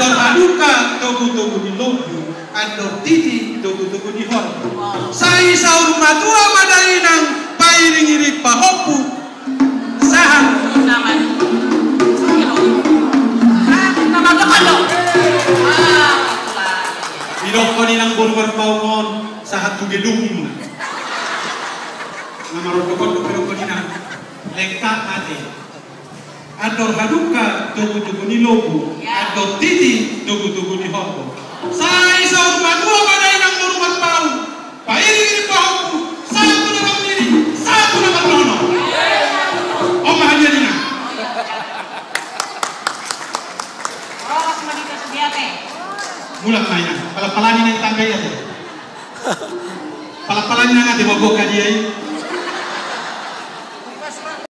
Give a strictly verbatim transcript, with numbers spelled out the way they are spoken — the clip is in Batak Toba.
Andor halumpang togu-togu ni lombu, andor titi togu-togu ni horbo. Sai saur matua ma dainang, pairing-iring pahompu. Sahat. Didok inang boru Marpaung on, sahat tu gedung. Na marondok-ondok pe didok inang. Lengkap ate. Andor halumpang togu-togu ni lombu, andor titi togu-togu ni horbo. Sai saur matua ma dainang boru Marpaung, pairing-iring pahompu, sahat tu na marnini, sahat tu na marnono. On ma hadiah ni inang. Mulak ma inang, pala-palani na i tangga i ate. Pala-palani na ate, mabok hadiah i.